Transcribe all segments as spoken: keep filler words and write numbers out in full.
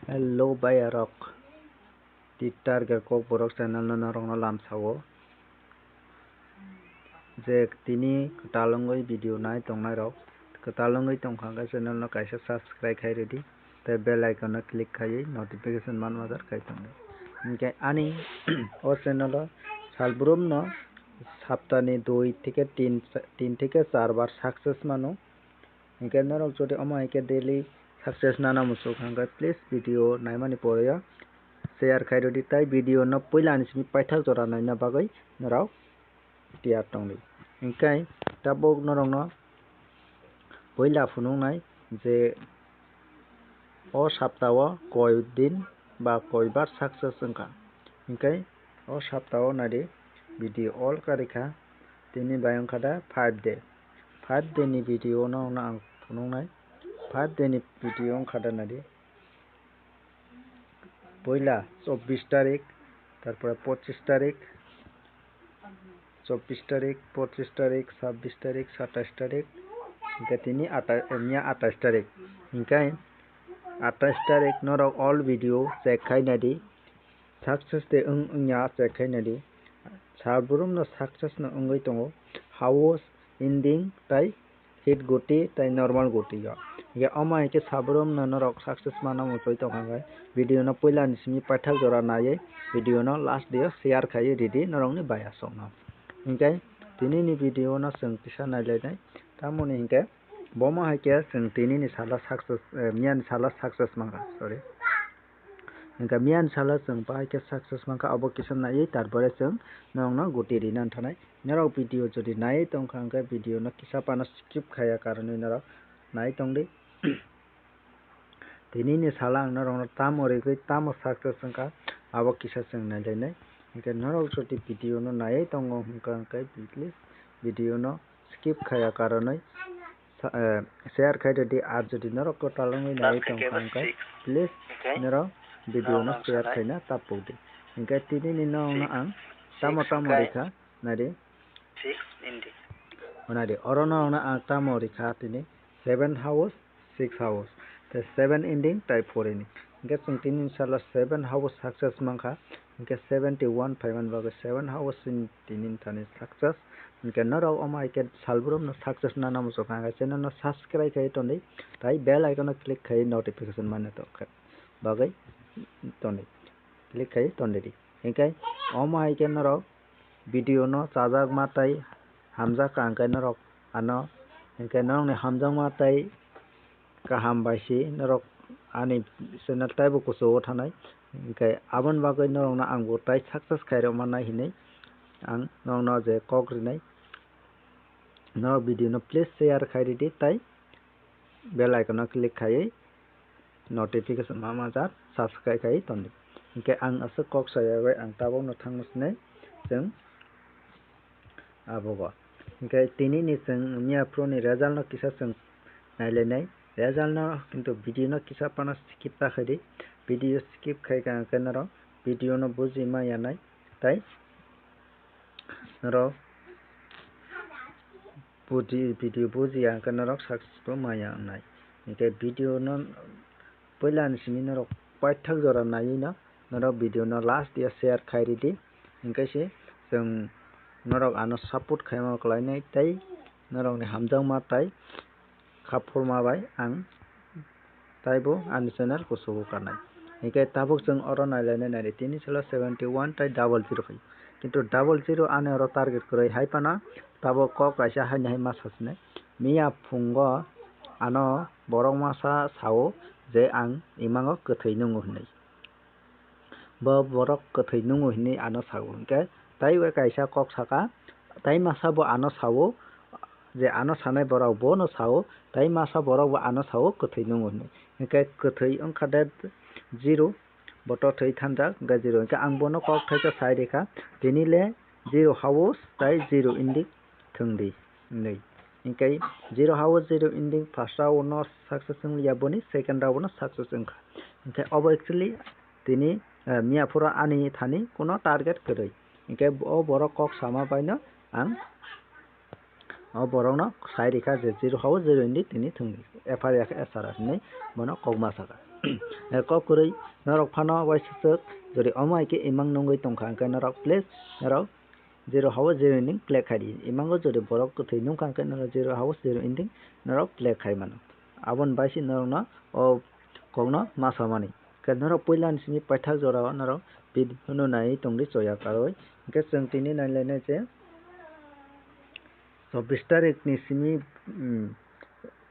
Hello bayarok, Titar Gerkok Borok channel no norokno lamsao. Je tini kwtal wngwi video nai tongnai rok, kwtal wngwi tongkha khe channel no kaisa subscribe khai rwdi, tei bell icon no click khaiwi notification manma jar khai tongdi. Hinkhe ani o channel o salbrum no saptani dui theke tin, tin theke char bar success mano. Hinkhe norok jodi omo hai khe daily success nana muchuk kha hinkhe please video naimani pore o share khai rwdi tei video no puila ni simi paithak jora naina bagwi norok tiyar tongdi. Hinkhe tabuk norokno puila phunuknai je o sapta o koi din ba koi bar success wngkha. Hinkhe o sapta o naidi video all karikha, tini bai wngkha da five day. Five day ni video no ang phunuknai. Five day ni video wngkha da naidi. Puila chobbish tarik, tarpore pochish tarik, chobbish tarik, pochish tarik, sabbish tarik, satais tarik, hinkhe tini atai, miya atais tarik. Hinkhe atais tarik norok all video check khai naidi. Success de wng wngya check khai naidi. Salbrum no success no wngwi tongo. House ending tai hit guti tei normal guti o. Hinkhe omo hai khe salbrum no norok success mano muchoi tongkha khe video no puila ni simi paithak jora naiwi video no last day o share khaiwi ridi norok ni bayasok no. Hinkhe tini ni video no chwng kisa nailainai. Tamoni hinkhe bomo hai khe chwng tini ni salo success, eh, miya ni salo success mankha, sorry. Hinkhe miya ni salo chwng bahai khe success mankha, abo kisa naiwi tarpore chwng norokno guti rina thanai. Norok video jodi naiwi tongkha hinkhe video no kisa phano skip khaiya karonwi norok nai tongdi. Tini ni salo ang norokno tamo rigwi tamo success wngkha, abo kisa chwng nailainai. Hinkhe norok jodi video no naiwi tongo hinkha hinkhe please video no skip khaiya karonwi sa-, eh, share khai rwdi, ar jodi norok kwtal wngwi naiwi tongkha hinkhe please norok video no share khaina tapukdi. Hinkhe tini ni norokno ang tamo tamo rikha naidi. Naidi, oro norokno ang tamo rikha tini seven house, six house, tei seven ending tei four ending. Hinkhe chwng tini salo seven house success mankha, hinkhe seventy one phaimani bagwi seven house ni tini thani success. Hinkhe norok omo hai khe salbrum no success nana muchuk kha, hinkhe channel no subscribe khai tondi, tei bell icon no click khai notification manna tongkha bagwi tondi, click khai tondi di. Hinkhe omo hai khe norok video no chajakma tei hamjak kha, hinkhe norok ano, hinkhe norokni hamjakma tei kaham bai si norok ani channel taibo kuchugo thanai, hinkhe aboni bagwi norokno ang bo tai success khairok mannai hinwi ang norokno je kok rinai. Norok video no please share khai ridi tei bell icon no click khaiwi notification ma majak subscribe khai tondi. Hinkhe ang aswk kok sayagwi ang tabukno thangna sinai chwng abogo. Hinkhe tini ni chwng miya phuru ni result no kisa chwng nailainai. Result no kintu video no kisa phano skip ta khaidi. Video skip khai ka hinkhe norok video no buji ma yanai tei norok buji, video bujiya hinkhe norok success bo maya wngnai. Hinkhe video no puila ni simi norok paithak jora naiwi no norok video no last ya share khai ridi. Hinkhe se chwng norok ano support khaima kwlainai tei norokni hamjakma tei khaphurma bai ang taibo ani channel kuchugo kanai. Hinkhe tabuk chwng oro nailainai naidi, tini salo seventy one tei double zero khai. Kintu double zero ani oro target kwrwi hai phano tabuk kok kaisa haini hai ma sasinai. Miya phungo ano borok masa sao je ang imango kwthwi nungo hinwi. Bo borok kwthwi nungo hinwi ano sao. Hinkhe taibo kaisa kok saka, tai masa bo ano sao, je ano sanai borok bono sao, tai masa borok bo ano sao kwthwi nungo hinwi. Hinkhe kwthwi wngkha de zero, bo to thwi thanjak, hinkhe zero. Hinkhe ang bono kok thaisa sai rikha, tini le zero house tai zero ending thwngdi hinwi. Hinkhe zero house zero ending first round no success wngya boni, second round no success wngkha. Hinkhe obo actually tini, eh, miya phuru ani thani kuno target kwrwi. Hinkhe o borok kok sama baino ang o borokno sai rikha je zero house zero ending tini thwngdi. F R yakhe S R hinwi bono kokma saka. Eh, kok kwrwi norok phano waisaswk, jodi omo hai khe imang nungwi tongkha, hwnkhe norok please norok zero house zero ending play khai di. Imango jodi borok kwthwi nungkha, hwnkhe norok zero house zero ending norok play khai mano. Aboni bai se norokno o kokno ma samani. Hwnkhe norok puilani simi paithak jorao norok video no naiwi tongdi choya karwi. Hwnkhe chwng tini nailainai je chobbish tarikh ni simi, um,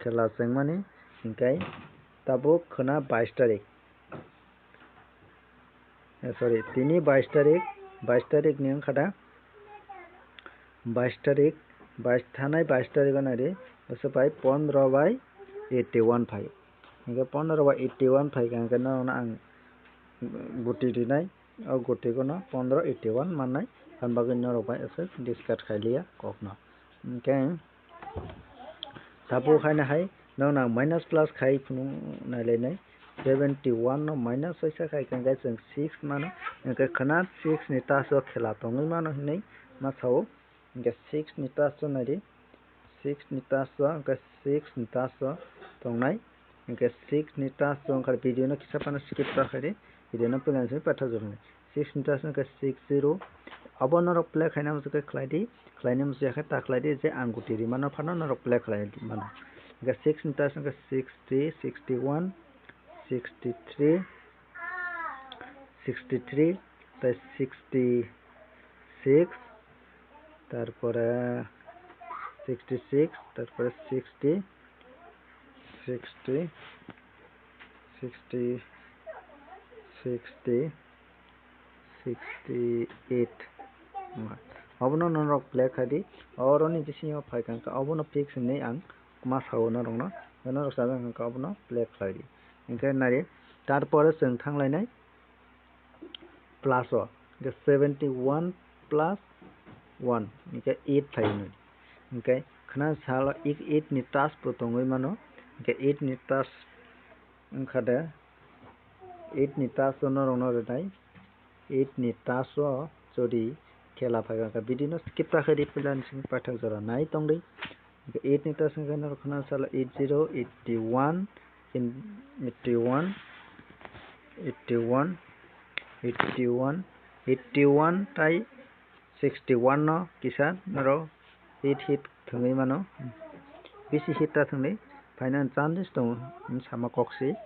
khela chengmani, hwnkhe tabuk khwna bais tarikh. Eh, sorry, tini bais tarikh, bais tarikh ni wngkha da? Bais tarikh, bais, thanai bais tarikh o nai di, bwswk bai pondro bai eighty one phai. Hwnkhe pondro bai eighty one phai kha, hwnkhe norokno ang guti rinai, o guti gono pondro eighty one mannai, aboni bagwi norok bai aswk discuss khai liya kokno. Hwnkhe tabuk haino hai nokno ang minus plus khai phunuk nailainai. Seventy one no minus waisa khai khe hwnkhe chwng six mano, hwnkhe khwna six ni taso khela tongwi mano hinwi ma sao. Hwnkhe six ni taso nai di, six ni taso, hwnkhe six ni taso tongnai. Hwnkhe six ni taso wngkha, video no kisa phano skip ta khai di, video no puila simi paithak joroknai. Six ni taso wngkha six zero. Obo norok play khaina muchung khe khlai di, khlaina muchung ya khe ta khlai di, je ang guti rimano phano norok play khlai mano. Hwnkhe six ni taso wngkha sixty, sixty one, sixty three, sixty three, tai sixty six, tarpore sixty six, tarpore sixty, sixty, sixty, sixty, sixty eight. Obono norok play khai di. Oroni bisingo phai kha, obono fix hinwi ang ma sao norokno, norok sajak kha, obono play khlai di. Hwnkhe nai di, tarpore chwng thanglainai plus o, hwnkhe seventy one plus one, hwnkhe eight phaio nai. Hwnkhe khwna salo eight ni task bo tongwi mano, hwnkhe eight ni task wngkha de, eight ni task o norokno rwnai, eight ni task o jodi khela phai kha, video no skip ta khai di, puila ni simi paithak jora nai tong di. Eight ni task wngkha norok khwna salo eight zero, eighty one, eighty one, eighty one, eighty one, eighty one tai sixty one no kisa norok hit hit thwngwi mano. Bisi hit ta thwngdi, phaina chance tongo, wng sama kok se.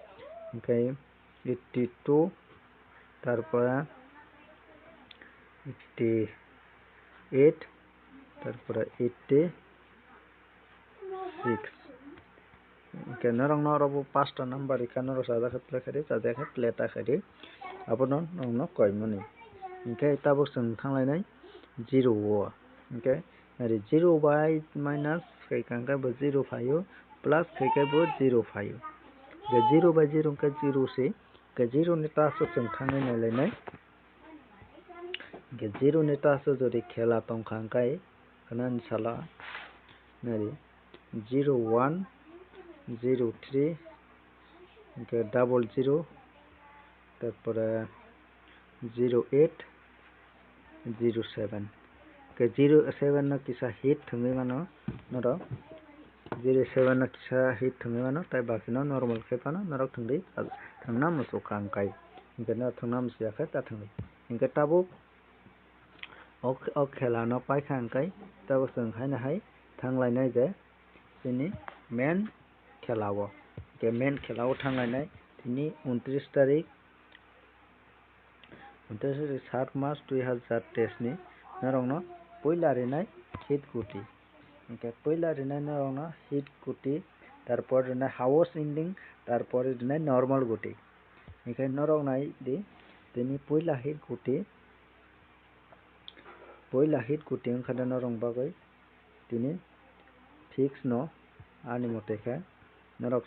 Hwnkhe eighty two, tarpore eighty eight, tarpore eighty six. Hwnkhe norokno oro bo pasta number rikha, norok chajak khe play khaidi, chajak khe play ta khaidi, abono norokno koimani. Hwnkhe tabuk chwng thanglainai zero o, hwnkhe nari zero bai minus khai kha, hwnkhe bo zero phaio, plus khai khe bo zero phaio. Hwnkhe zero bai zero hwnkhe zero se, hwnkhe zero ni task o chwng thangwi nailainai. Hwnkhe zero ni task o jodi khela tongkha hwnkhe khwnani salo nari zero one, zero three, hwnkhe double zero, tarpore zero eight, zero seven. Hwnkhe zero seven no kisa hit thwngwi mano norok. Zero seven no kisa hit thwngwi mano, tai bakino normal khe phano norok thwngdi, thwngna muchukha hwnkhe. Hwnkhe norok thwngna muchukya khe ta thwngdi. Hwnkhe tabuk o, o khela no paikha hwnkhe tabuk chwng haino hai thanglainai je chini main khela o. Hwnkhe main khela o thanglainai tini untris tarik, untris tarik sat mas dui hazar teis ni norokno puila rinai hit guti. Hwnkhe puila rinai norokno hit guti, tarpor rinai house ending, tarpor rinai normal guti. Hwnkhe norok nai di, tini puila hit guti, puila hit guti wngkha de norok bagwi tini fix no ani mote khe norok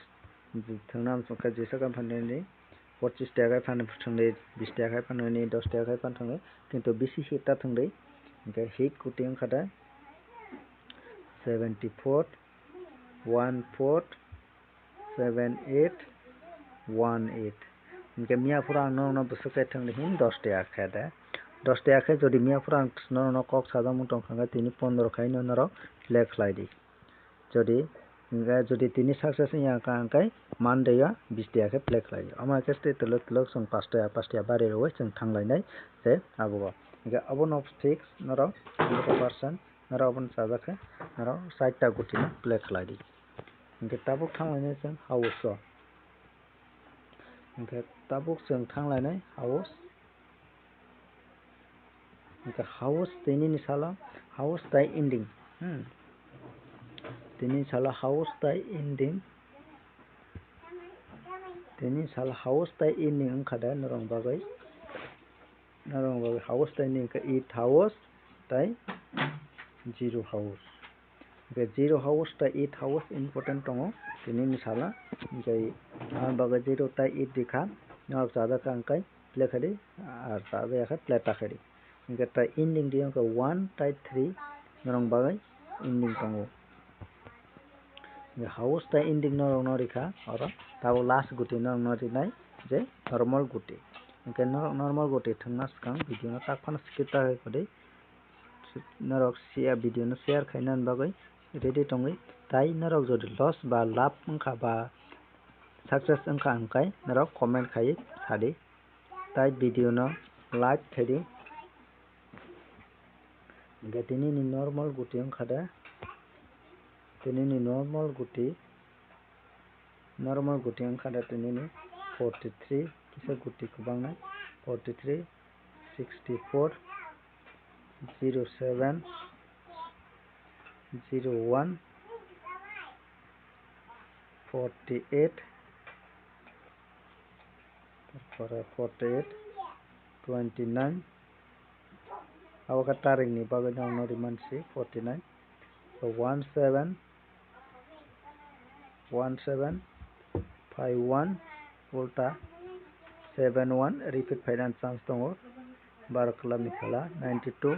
thwngna muchung khe jesa khe phanani pochis taka khe phan thwngdi, bis taka khe phanani, dos taka khe phan thwngdi, kintu bisi hit ta thwngdi, hwnkhe hit guti wngkha de seventy four, one four, seven eight, one eight. Hwnkhe miya phuru ang norokno bwswk khe thwngdi hin dos taka khe de. Dos taka khe jodi miya phuru ang norokno kok sajakmung tongkha hwnkhe tini pondro khaino norok play khlai di. Jodi Hingke jodi tini success wngya wngkha hingke Monday o bish taka khe play khlai. Omo hai khe tei twlwk twlwk chwng pash taka pash taka bari rwui chwng thanglainai tei abo o. Hingke abono fix norok hundred percent norok abono chajak khe norok sait ta guti no play khlai di. Hingke tabuk thanglainai chwng house o. Hingke tabuk chwng thanglainai house. Hingke house tini ni salo house tai ending. Hmm. Tini salo house tai ending. Tini salo house tai ending wngkha de norok bagwi. Norok bagwi house tai ending wngkha eight house tai zero house. Hingke zero house tai eight house important tongo tini ni salo. Hingke aboni bagwi zero tai eight rikha. Norok chajak kha hingke play khaidi, ar chajak ya khe play ta khaidi. Hingke tai ending di hingke one tai three norok bagwi ending tongo. Hingke house tai ending norok no rikha oro tabuk last guti norok no rinai je normal guti. Hingke norok normal guti thwngna swkang video no tak phano skip ta khai kodi. Norok sia video no share khaina bagwi ready tongwi, tai norok jodi loss ba lab wngkha ba success wngkha hingkai norok comment khai sadi, tai video no like khaidi. Hingke tini ni normal guti wngkha de, tini ni normal guti, normal guti wngkha de tini ni forty three, kisa guti kwbang nai forty three, sixty four, zero seven, zero one, forty eight, tarpore forty eight, twenty nine, abo khe tarik ni bagwi no rwmani si forty nine, so one seven, one seven five one ulta seven one repeat phainani chance tongo. Baro kla mikhala ninety two.